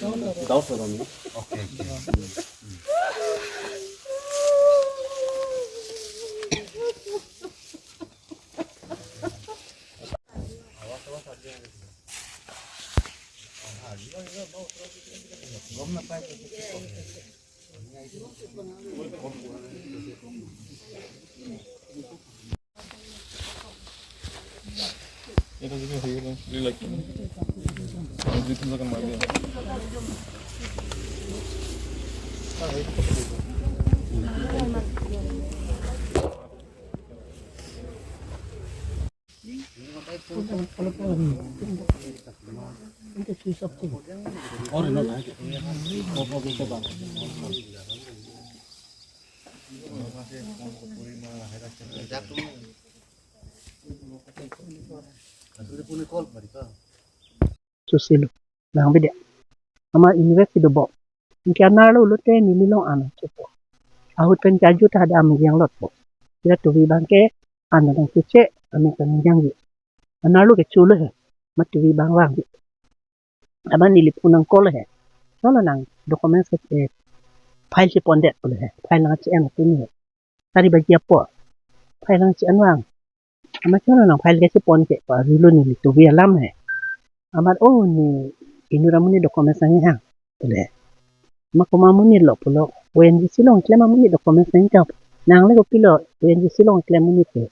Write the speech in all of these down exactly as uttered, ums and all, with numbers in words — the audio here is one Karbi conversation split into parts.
Doubt ho kami. Okay, okay. Susilo. Nang bida. Ama university do bo. Anke anerlo lote neli long an chopo. Ahut pen ke ajut ta dam yang lot po. Kira tuvi abang ke an nang chuche, an nang jangji. Anerlo ke chulo he. Mat tuvi abang vangji. Amat neli phone nang call he. Cholo nang documents ke, eh, file si pondet pulo he. File nang che-en pini he. Sari baji apor. File nang che-en vang. Amat cholo nang file ke si pon ke pa rilo neli tuvi alam he. Amat, oh, ne inut amonit documents nangji hang pulo he. Amat komat amonit lo pulo. O N G C along klem amonit documents nangji hang. Nang le kopilo O N G C along klem amonit ke.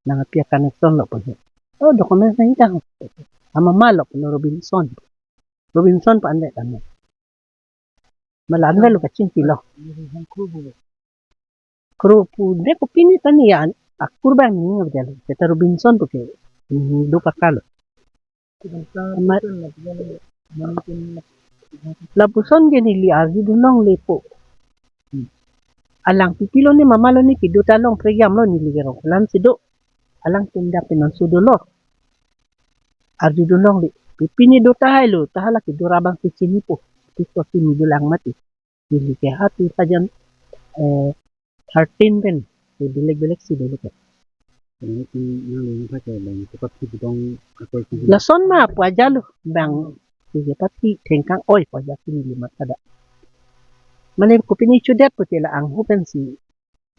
Nang api a-connection lo pulo he. Oh, documents nangji hang. Amat ma lo pulo, Robinson. Robinson pa anvet amat. Ma la anvet lo kachingki lo. Kru pu de kopine ta ne an akur abang ne ning abang lo. Seta Robinson pu ke, hmm, do pakalo. Amat lapuson ke neli arjudun longle po. Alang pipilo ne, mama lo ne, kedo ta long prekjam lo, neli ke Rongkhelan si do. Alangtum dak pen non sudo lo. Arjudun longle. Pipine do tahai lo, ta hala kedo ra abang si chinipo. Pi so chini dolang mati. Neli ke ha two thousand, eh, thirteen pen. Ke belek belek si dolo ke. Ini si nang ini pakai bang, cepat si bidong akoi si. Lason ma pu aja lo, bang. Neli ke pati thengkang oi pu aja si neli matha dak. Mane kopine chudet pu ke la anghu pen si.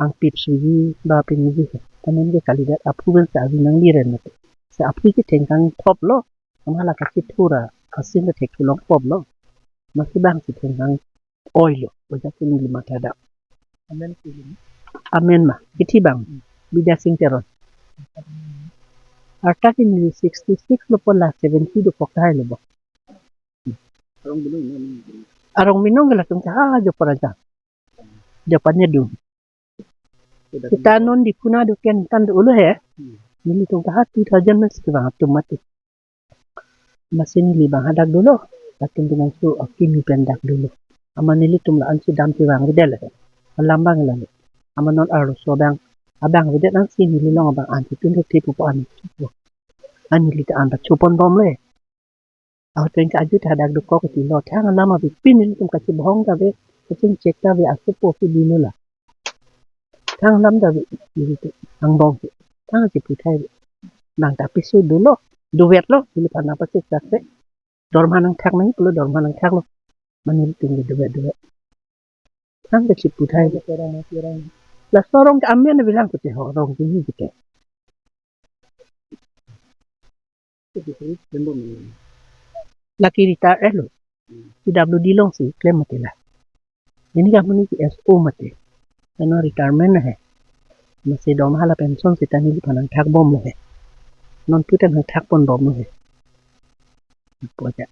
Angpip suji ba piniji. Tamen ke kalidet aphu pen si avi nangli ren mati. Si aphu si thengkang thop lo. Amat hala kachithur asin le thek thulong thop lo. Masi bang si thengkang oi lo. Ojak si neli matha dak. Amen si. Amen ma. Kithi bang. Hmm. Bidya Sing Teron. Arta ke neli sixty six lo po, la seventy do pok tahai lo bo. Arong binong na ni. Arong binong ke latum ke ha jo pora ja. Jo panya dum. Kita non di puna do ken tan dolo he. Hmm. Nelitum ke ha two thousand mas ke bang atum mati. Masi neli bang hadak dolo. Latum binong su akimi pen dak dolo. Amat nelitum la ansi dam si vang kedel he. Alam bang lalo. Amat non arloso abang. Abang vedet ansi neli long abang ansi tun thek thek po an. An neli ta an ta chopon bom le. Ahut pen ke ajut ta dak dokok ti lo. Thang alam ave pin nelitum kachibohong ta ave. Kachingchek ta ave, asopo si dino la. Thang alam ta ave. Nelitum angbong si. Thang si puthai ave. Nang ta piso dolo. Dovet lo. Neli pana pasik ta se. Dorma nangthak nang pulo, dorma nangthak lo. Mane nelitum ke dovet dovet. Thang ke si puthai. Laso arong ke amen bilang pute ho, arong ke ni pute. Lake retire lo. P W D along si klem mati la. Neli ke amonit ke S O mati. Ano retirement he. Masi dom hala pension seta neliphan nangthak bom lo he. Non putan nangthak pon bom lo he. Pu aja.